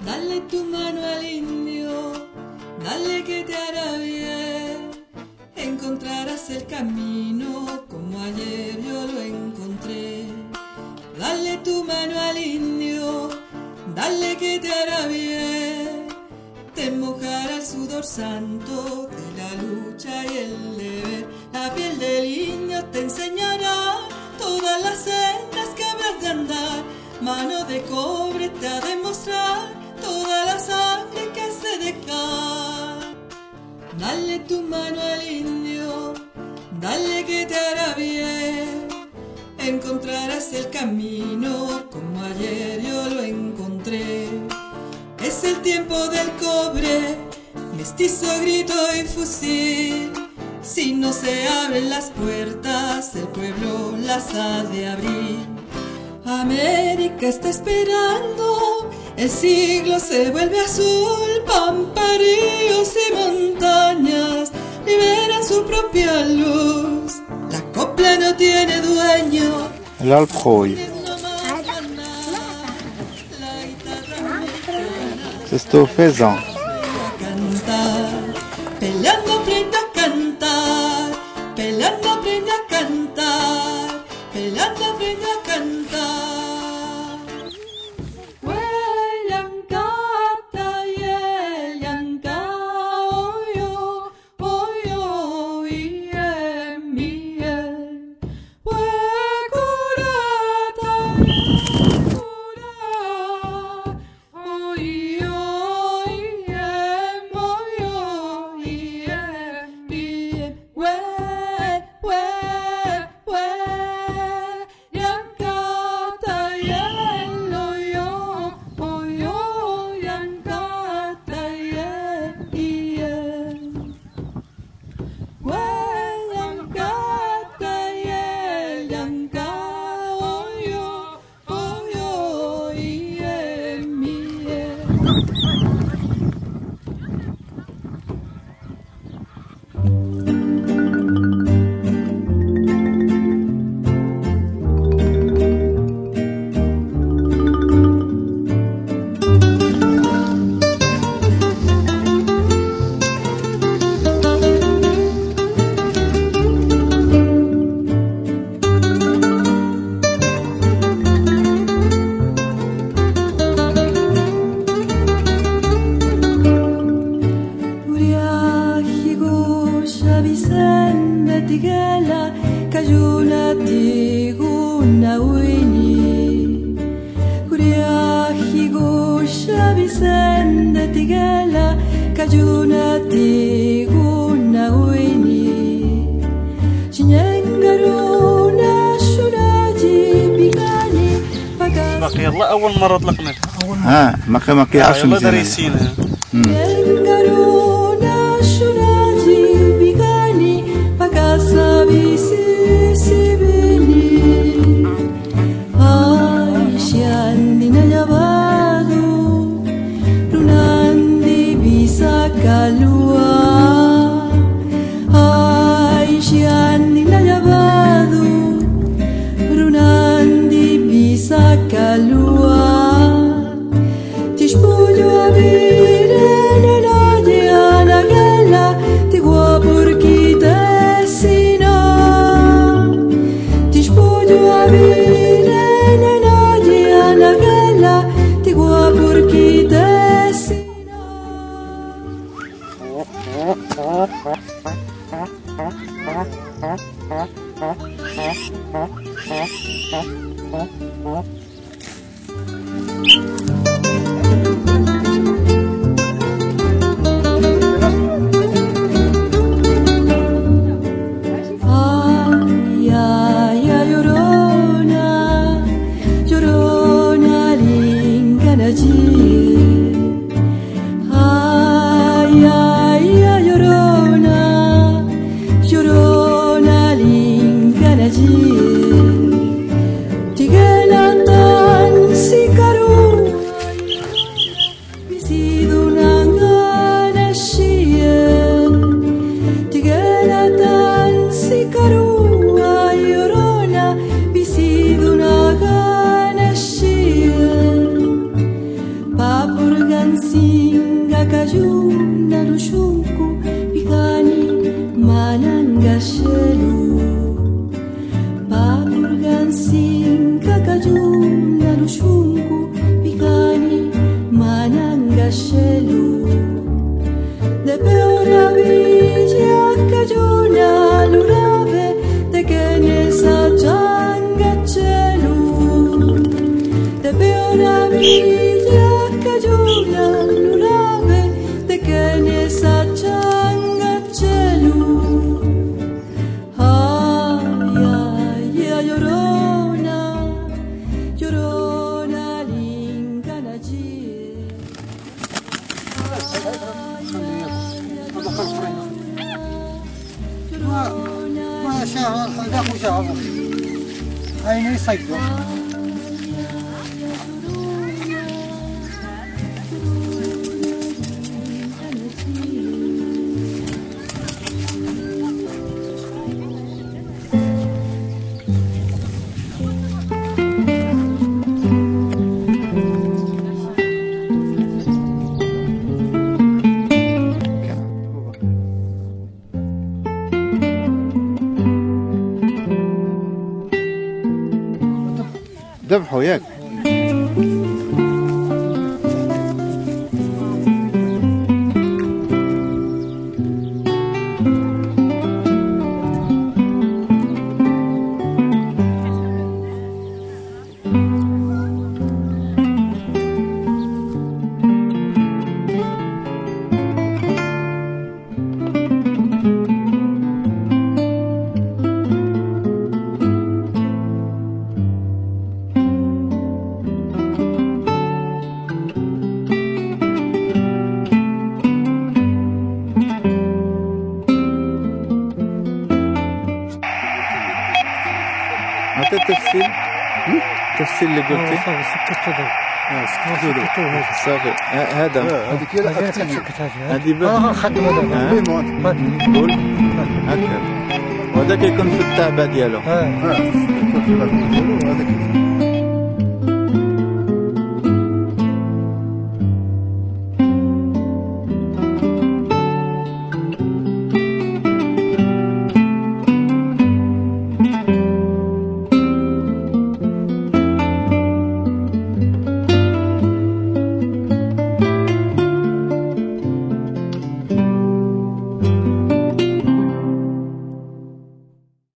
Dale tu mano al indio, dale que te hará bien. Encontrarás el camino como ayer yo lo encontré. Dale tu mano al indio, dale que te hará bien. Te mojará el sudor santo de la lucha y el deber. La piel del indio te enseñará todas las sendas que habrás de andar. Mano de cobre te ha de mostrar toda la sangre que has de dejar. Dale tu mano al indio, dale que te hará bien. Encontrarás el camino como ayer yo lo encontré. Es el tiempo del cobre, mestizo, grito y fusil. Si no se abren las puertas, el pueblo las ha de abrir. América está esperando, el siglo se vuelve azul. Pampa, ríos y montañas liberan su propia luz. La copla no tiene dueño. لا البخوي C'est faisant. Peleando aprende a cantar, peleando aprende a cantar, peleando aprende a cantar. باقي يلا اول مره طلقنا. ها ما كيعرفش مزيان. يلا داريسين. Papurga Pakurgansinga kayuna rushunku pijani manangashelu. Pakurgansinga kayuna rushunku pijani manangashelu. De peor villa kayuna lurabe de kenesa changachelu. De peor villa kayuna lurabe de kenesa changachelu. Ay, ay, ay, llorona, llorona linkanaji. ما شاء الله وشاء الله عيني صيدوا. ذبحوا ياك. عطي التفصيل، التفصيل اللي قلتي. صافي سكتو دابا. سكتو صافي. هذا هذيك هي هذه باش خدمو دابا. قول هكا، وهذا كيكون في التعبه ديالو. كيكون في التعبه ديالو هذاك.